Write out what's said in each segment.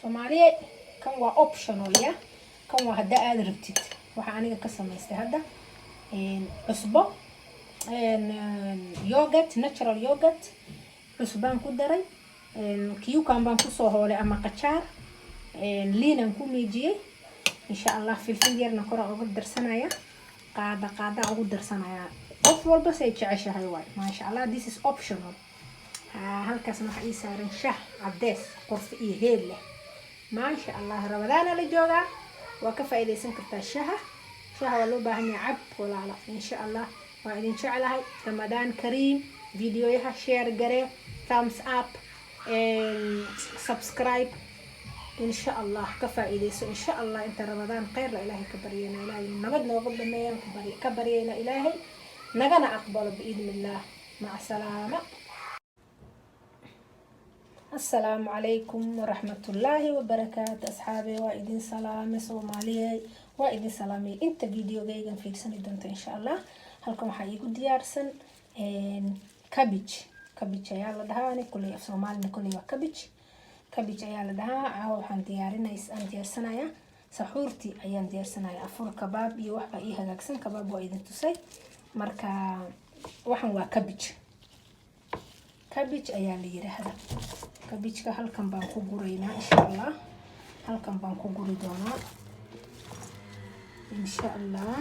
Soomaaliya, kan waa optional ya. Kan waa haddaa aada rabtid. Waxaa aniga ka samaystay hadda cusbo, yogurt, natural yogurt, cusbaan ku daray, cucumber baan kusoo hoolay ama qajaar, liinaan ku miijiyey, insha Allah. Filfil yarna koraan uga darsanaya, qaada qaadaan ugu darsanaya. Qof walba say jeceshahay waay. Maasha Allah, this is optional. Halkaasna waxaa ii saaran shah cadees, qorfe iyo heel leh. Maasha Allah, Ramadaana la joogaa, waa ka faa'iidaysan kartaa shaha. Shaha waa loo baahan yahay, cab walaala. Insha Allah, waa idin jeclahay. Ramadaan kariim. Videoyaha share garee, thumbs up, subscribe, insha Allah. Ka faa'iidayso, insha Allah, inta Ramadaan khayr la Ilaahay ka baryayna, Ilaahay nabad nooga dhameeyaan ka baryayna, Ilaahay nagana aqbalo biidni Illah. Maca salaama. Asalaamu calaykum waraxmatullaahi wabarakaatu. Asxaabe, waa idin salaame. Soomaaliyey, waa idin salaamay inta videogaygan fiirsani doonta, insha Allah. Halkan waxaa iigu diyaarsan cabbage. Cabbage ayaa la dhahaa, ani kuley af Soomaalina kuley waa cabbage. Cabbage ayaa la dhahaa. Caawa waxaan diyaarinays aan diyaarsanayaa saxuurtii ayaan diyaarsanaya. Afur kabaab iyo waxbaa ii hagaagsan. Kabaab waa idin tusay. Marka waxan waa cabbage. Cabbage ayaa la yiraahdaa. Cabbageka halkan baan ku guraynaa, insha Allah. Halkan baan ku guri doonaa, insha Allah.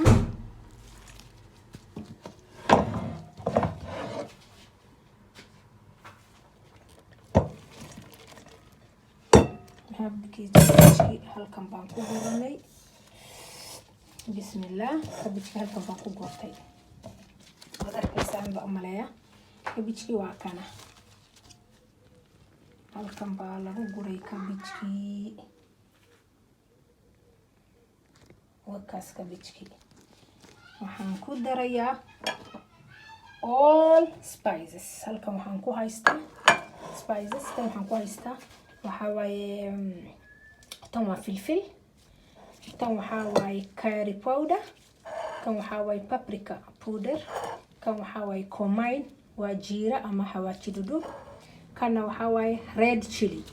Cabbagekii halkan baan ku guranay. Bismillah. Cabbageka halkan baan ku gurtay, waad arkaysaan ba umaleeya. Cabbagekii waa kana, halkan baa lagu guray cabbagekii. Wakaas cabbagekii. Waxaan ku darayaa all spices. Halkan waxaan ku haystaa spices. Tan waxaan ku haystaa waxaa waaye, tan waa filfil, tan waxaa waaye curry powder, kan waxaa waaye paprika powder, kan waxaa waaye cumin, waa jiira ama xawaaji dhudhub, kanna waxaa waaye red chili.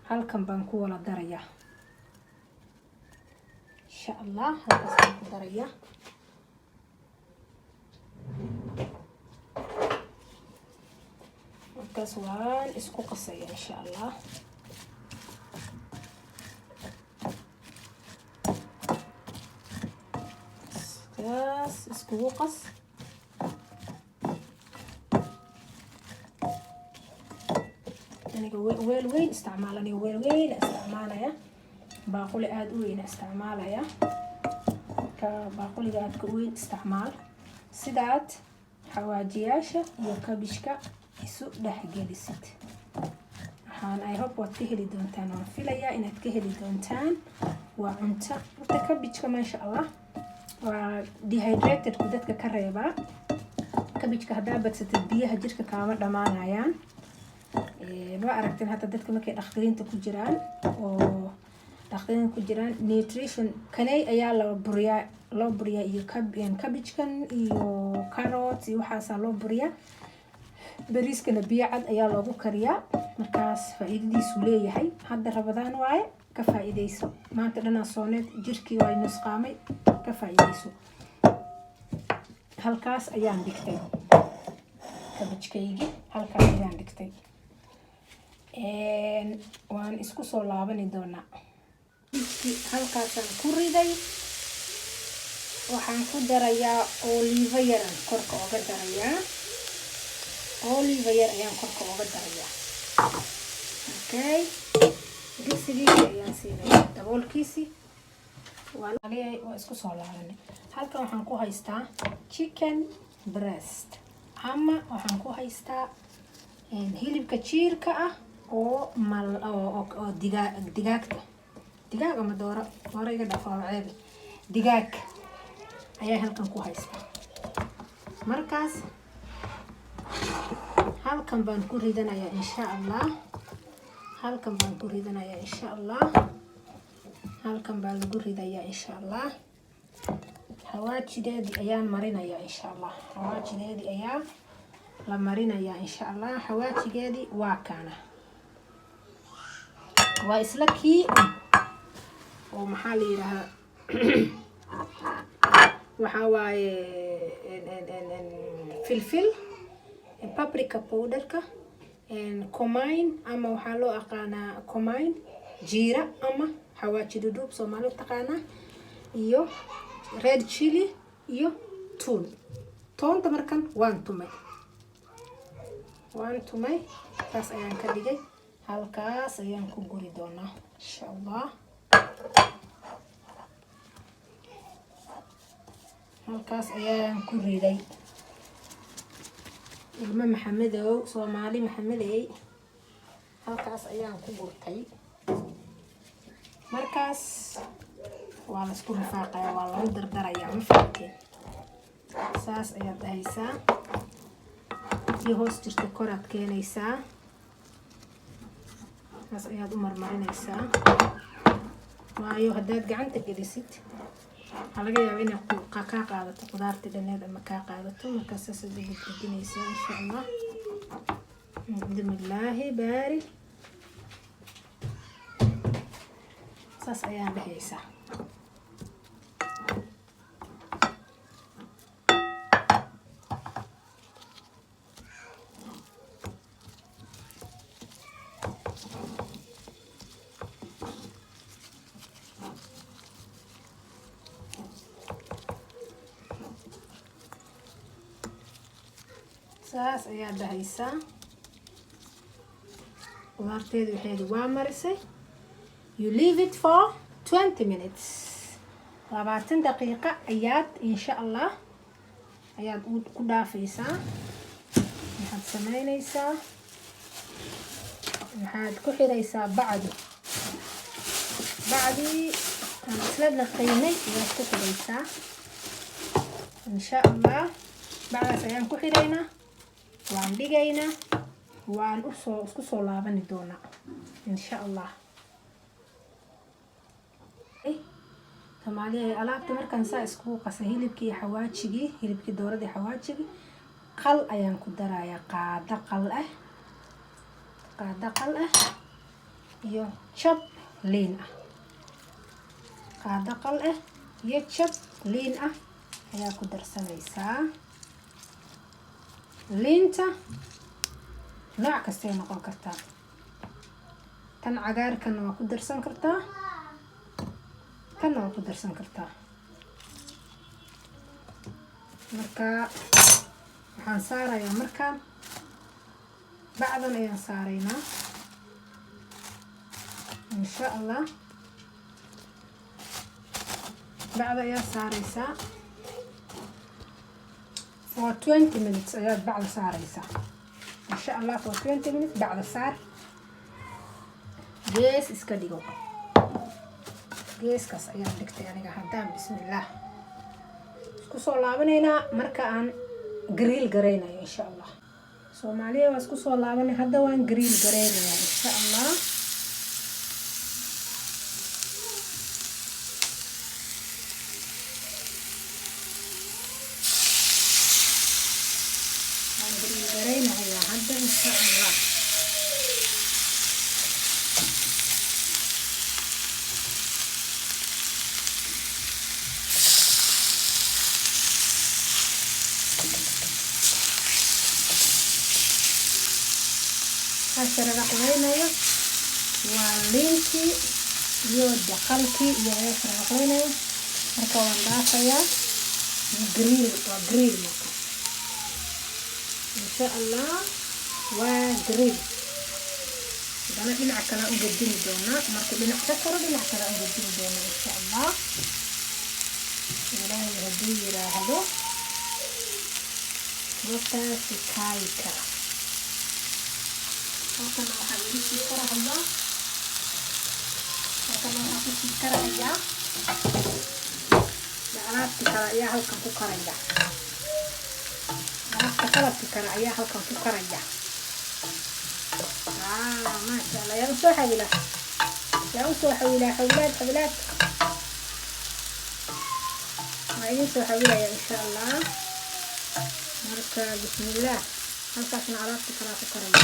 Halkan baan ku wala darayaa, insha Allah. Halkaas baan ku darayaa. Markaas waan isku qasaya, insha Allah. Kaas iskugu qas. Aniga weel weyn isticmaal, aniga weel weyn isticmaalaya, baaquli aada u weyn isticmaalaya. Marka baaquliga aadka u weyn isticmaal sidaad xawaajiyaasha iyo cabbageka isu dhexgelisid. Waxaan I hope waad ka heli doontaan, waan filayaa inaad ka heli doontaan. Waa cunto horta cabbageka, maasha Allah, waa dehydratedku dadka ka reebaa. Cabbageka haddaa badsatid, biyaha jirka kaama dhamaanayaan. Waa aragteen hadda dadka markay dhakhtiriinta ku jiraan oo dhakhtiriinta ku jiraan, nutrition kaney ayaa loo buriyaa, loo buriyaa, iyo cabbagekan iyo carrot iyo waxaasaa loo buriyaa. Bariiskana biyo cad ayaa loogu kariyaa. Markaas faa-iidadiisu leeyahay. Hadda Ramadaan waaye, ka faa-iideyso. Maanta dhanaa sooneed, jirkii waa nusqaamay, ka faa-iideyso. Halkaas ayaan dhigtay cabbagekaygii, halkaas ayaan dhigtay. Waan isku soo laabani doonaa. Halkaasaan ku riday. Waxaan ku darayaa olive yaran, korka oga darayaa. Olive yar ayaan korka oga darayaa. Okay, digsigiisi ayaan siinaya daboolkiisi. Waa isku soo laabanay. Halkan waxaan ku haystaa chicken breast ama waxaan ku haystaa hilibka jiirka ah oo mal oo digaag, digaagta, digaag ama dooro. Dooro iga dhaaf, waa ceebe. Digaag ayaa halkan ku haystaa. Markaas halkan baan ku ridanayaa, insha Allah. Halkan baan ku ridanayaa, insha Allah. Halkan baa lagu ridayaa, insha Allah. Xawaajideedii ayaan marinayaa, insha Allah. Xawaajideedii ayaa la marinayaa, insha Allah. Xawaajigeedii waa kana. Waa isla kii oo, maxaa la yidhaahdaa, waxaa waaye filfil, paprika powderka, cumin ama waxaa loo aqaanaa cumin, jiira ama xawaaji dhudhuub Soomaali u taqaanaa, iyo red chili iyo tuun. Toonta markan waan tumay, waan tumay, taas ayaan ka dhigay. Halkaas ayaan ku guri doonaa, insha Allah. Halkaas ayaan ku riday, ilmo Maxamedow, Soomaali Maxamedey. Halkaas ayaan ku gurtay. Markaas waa la isku rifaaqaya, waa lagu dardarayaa, ma fahamteen? Saas ayaad dhahaysaa. Tii hoos jirta koraad keenaysaa, saas ayaad u marmarinaysaa. Waayo, haddaad gacanta gelisid, waxaa laga yaaba inay kaa qaadato qudaartii dhaneed ama kaa qaadato. Markaas saasaad ugu gedinaysaa, insha Allah. Bismillaahi baari, saas ayaan dhehaysaa. Saas ayaa dhahaysaa. Qudaarteedi waxeedi waa marisay. You leave it for 20 minutes, 20 daqiiqa ayaad, insha Allah, ayaad ku dhaafaysaa. Maxaad sameynaysaa? Maxaad ku xiraysaa? Bacdi, bacdii aan isla dhaqaynay ayaad ku xiraysaa, insha Allah. Bacdaas ayaan ku xiraynaa, waan dhigaynaa, waan usoo isku soo laabani doonaa, insha Allah. Soomaaliya, alaabta markaan saa iskugu qasay, hilibkii iyo xawaajigii, hilibkii dooradii, xawaajigii, qal ayaan ku darayaa. Qaado qal ah, qaado qal ah iyo jab liin ah. Qaado qal ah iyo jab liin ah ayaa ku darsanaysaa. Liinta nooc kastay noqon kartaa. Tan cagaarkana waa ku darsan kartaa, tanna waa ku darsan kartaa. Marka waxaan saarayaa, markaan bacdan ayaan saaraynaa, insha Allah. Bacda ayaa saareysaa for 20 minutes ayaad bacda saareysaa, insha Allah. For 20 minutes bacda saar, gees iska dhigo. Geeskaas ayaan dhigtay aniga haddaan. Bismillaah, isku soo laabanaynaa marka aan grill garaynayo, insha Allah. Soomaaliya, waa isku soo laabanay. Hadda waan grill garaynayaa, insha Allah. Waan grill garaynayaa hadda, insha Allah. Waxaa sharaqleynayo waa liinkii iyo daqalkii iyo ayaa sharaqleynayo. Marka waan dhaafayaa. Grill waa grill marka, insha Allah. Waa grill. Haddana dhinaca kale u gedini doonaa. Markuu dhinac ka koro, dhinac kale u gedini doonaa, insha Allah, Ilaahay hadduu yiraahdo. Wataasi kaayka. Halkana waxaa igu sii karahayaa, halkana waxaa kusii karahayaa alaabti kale ayaa halkan ku karaya. Alaabta qalabki kale ayaa halkan ku karaya. Maasha Allah. Yaa usoo xawilaa, yaa usoo xawilaa? Xawilaad, xawilaad waa idin soo xawilaya, insha Allah. Marka bismillaah, halkaasna alaabti kalaa ku karaya.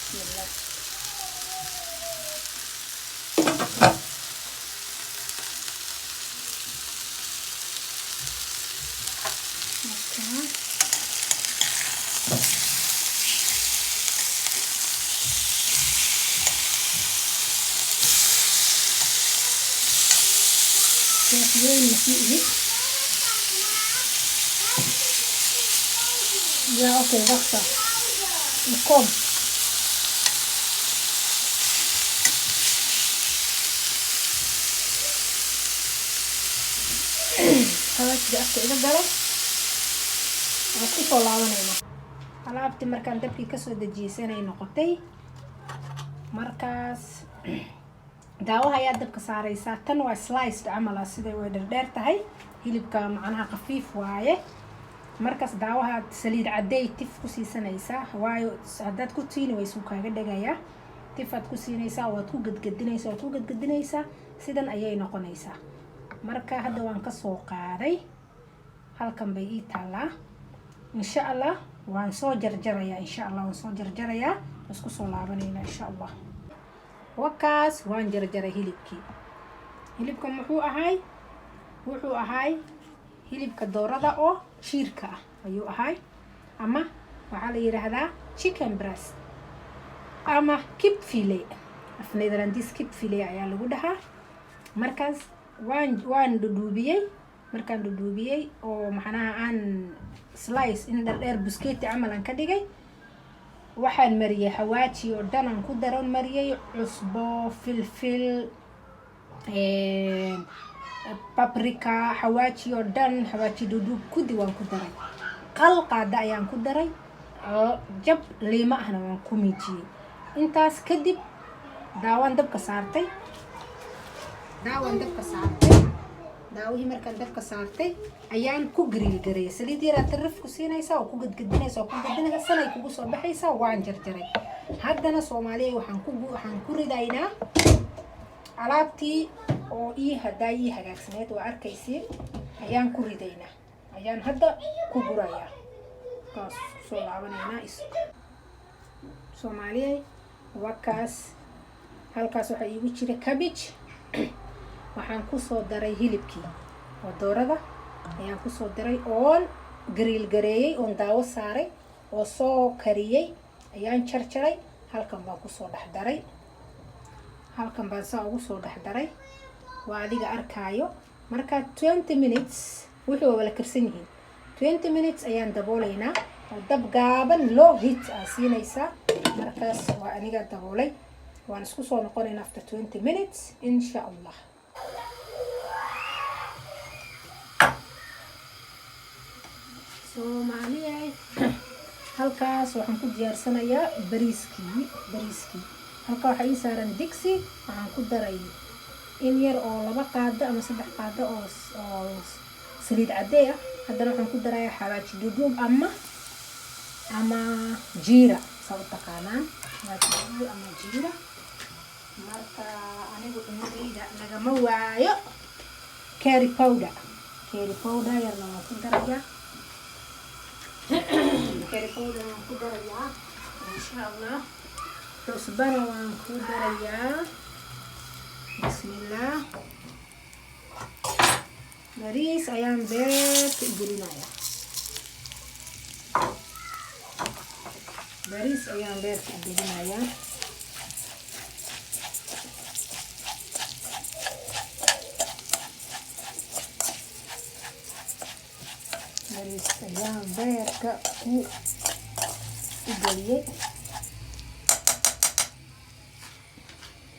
Bismillaah. Chef weyn masii ihi. Ja, oké, wacht dan. Kom. Xawaajiga afka iga galay. Waan isku soo laabanaynaa. Alaabtii markaan dabkii kasoo dejiyeysanay noqotay. Markaas daawaha ayaa dabka saaraysaa. Tan waa sliced camal ah, siday way dherdheer tahay. Hilibka macnaha khafiif waaye. Markaas daawaha saliid cadey tif ku siisanaysaa, waayo haddaad ku tiini waysuu kaaga dhegayaa. Tifaad ku siinaysaa, waad ku gadgadinaysaa, waad ku gadgadinaysaa, sidan ayay noqonaysaa. Marka hadda waan kasoo qaaday, halkan bay ii taallaa. Insha Allah waan soo jarjarayaa, insha Allah waan soo jarjarayaa, isku soo laabanaynaa insha Allah. Wakaas waan jarjaray hilibkii. Hilibka muxuu ahay? Wuxuu ahay hilibka doorada oo jiirka ah ayuu ahay, ama waxaa la yidhaahdaa chicken breast ama kipfilet. Af Nederlands kipfilet ayaa lagu dhahaa. Markaas waan dhudhuubiyey. Markaan dhudhuubiyey oo macnaha aan slice in dherdheer busketi camal aan ka dhigay, waxaan mariyey xawaaji oo dhan aan ku daran mariyey: cusbo, filfil, paprika, xawaaji oo dhan, xawaaji dhudhuub kudi waan ku daray. Qal qaada ayaan ku daray, jab liima ahna waan ku miijiyey. Intaas kadib daawaan dabka saartay. Daawaan dabka saartay. Daawihii markaan dabka saartay ayaan ku grill gareeyay. Saliid yaraa tarif ku siinaysaa oo ku gadgadinaysa oo ku gadgadinaysa, sanay kugu soo baxaysaa. Waan jarjaray. Haddana Soomaaliya waxaan ku ridaynaa alaabtii oo ii haddaa ii hagaagsaneed, waa arkaysiin, ayaan ku ridaynaa, ayaan hadda ku gurayaa. Kaas kusoo laabanaynaa is Soomaaliyay. Waa kaas. Halkaas waxaa iigu jira cabbage. Waxaan kusoo daray hilibkii oo doorada ayaan kusoo daray oon grill gareeyey, oon daawo saaray oo soo kariyey ayaan jarjaray. Halkan baan kusoo dhex daray, halkan baan saa ugu soo dhex daray. Waa adiga arkaayo. Marka 20 minutes wuxuu waa wala karsan yihiin. 20 minutes ayaan dabooleynaa oo dab gaaban, low heat aa siinaysaa. Markaas waa aniga daboolay. Waan isku soo noqonaynaa after 20 minutes insha Allah. Soomaaliyay, halkaas waxaan ku diyaarsanayaa bariiskii. Bariiskii halka waxaa ii saaran digsi. Waxaan ku daray in yar oo 2 qaado ama 3 qaado oo saliid caddee ah. Haddana waxaan ku darayaa xawaaji dhudhuub ama jiira, saa u taqaanaan, xawaaji dhudhuub ama jiira. Marka anigu cunadayda lagama waayo curry powder. Curry powder yarna waan ku darayaa, curry powder waan ku darayaa insha Allah. Cusbana waan ku darayaa. Bismillah. Bariis ayaan beerka u gelinayaa, bariis ayaan beerka u gelinayaa. Bariis ayaan beerka u geliyey.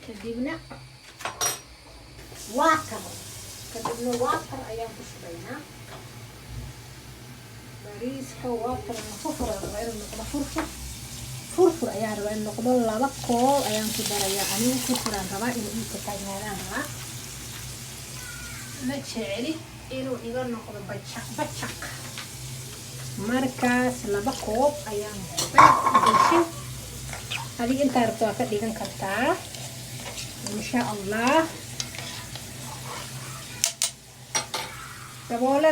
Kadibna water, kadibna water ayaan ku shubaynaa bariiska. Water furfur rabaa inuu noqdo, furfur furfur ayaan rabaa inuu noqdo. 2 koob ayaan ku darayaa anigu. Furfuraan rabaa inuu iika taagnaadaan rabaa. Ma jeceli inuu iga noqdo bajaq bajaq. Markaas 2 koob ayaan beerka u geshin. Adiga intaa rabto waa ka dhigan kartaa insha Allah. Daboole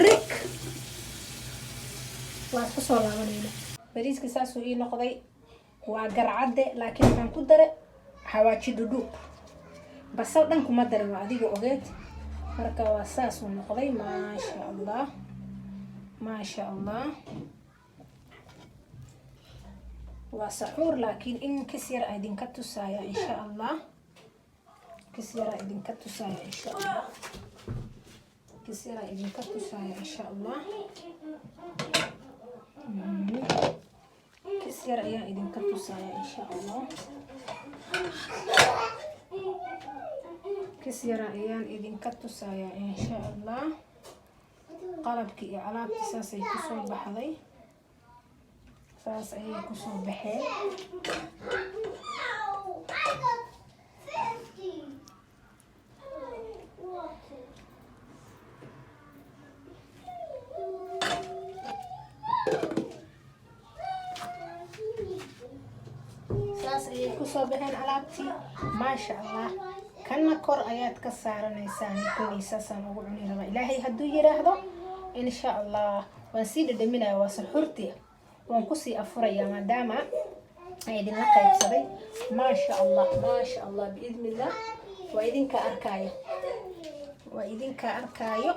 rig. Waa isku soo laabanayna. Bariiska saasuu ii noqday. Waa garcadde, laakiin waxaan ku daray xawaaji dhudhuub, basal dhan kuma darin, waa adiga ogeed. Marka waa saasuu noqday. Maasha Allah, maasha Allah. Waa saxuur, laakiin in kis yar a idinka tusaaya insha Allah, kis yar a idinka tusaaya insha Allah. Kis yaraa idinka tusaya, insha Allah. Kis yar ayaa idinka tusaya, insha Allah. Kis yara ayaan idinka tusaya, insha Allah. Qalabkii iyo alaabtii saasay kusoo baxday, saas ayay kusoo baxeen. I got 50. Water. Saas ayay kusoo baxeen alaabtii, maasha Allah. Kana kor ayaad ka saaranaysaa. Kulley saasaan ugu cuni rabaa, Ilaahay hadduu yiraahdo, insha Allah. Waan sii dhadhaminaya, waa suxuurtii, waan kusii afurayaa maadaama aan idinla qaybsaday. Maasha Allah, maasha Allah, biidnillah. Waa idinka arkaayo, waa idinka arkaayo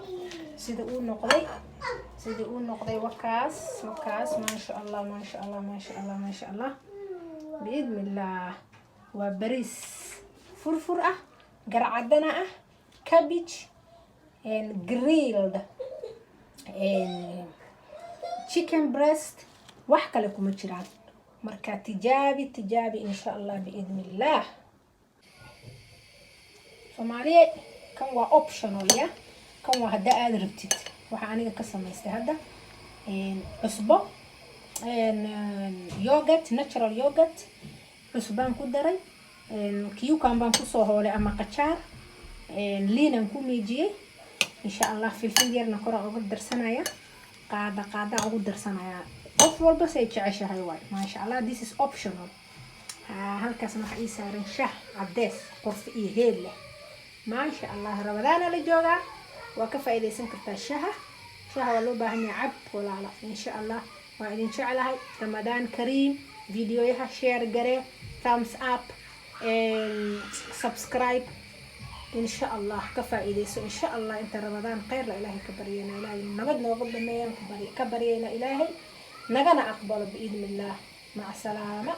sida uu noqday, sida uu noqday. Wakaas, wakaas. Maasha Allah, maasha Allah, maasha Allah, maasha Allah, biidnillah. Waa bariis furfur ah, garcadana ah, cabbage and grilled and chicken breast. Wax kale kuma jiraan. Marka tijaabi, tijaabi, insha Allah, biidnillah. Soomaaliya, kan waa optional ya. Kan waa haddaa aada rabtid. Waxaa aniga ka samaystay hadda cusbo, yogurt, natural yogurt, cusbaan ku daray, cucumber baan kusoo hoolay ama qajaar, liinaan ku miijiyey, insha Allah. Filfil yarna koraan uga darsanaya, qaada qaadaan ugu darsanaya. Qof walba say jeceshahay waay. Maasha Allah, this is optional. Halkaasna waxaa ii saaran shah cadees, qorfe iyo heel leh. Maasha Allah, Ramadaana la joogaa, waa ka faa'iidaysan kartaa shaha. Shaha waa loo baahan yahay, cab walaala, insha Allah. Waa idin jeclahay. Ramadaan kariim. Videoyaha share garee, thumbs up, subscribe, insha Allah. Ka faa'iidayso, insha Allah. Inta Ramadaan khayr la Ilaahay ka baryayna, Ilaahay nabad nooga dhameeyaan ka baryayna, Ilaahay nagana aqbalo, biidni Illah. Maca salaama.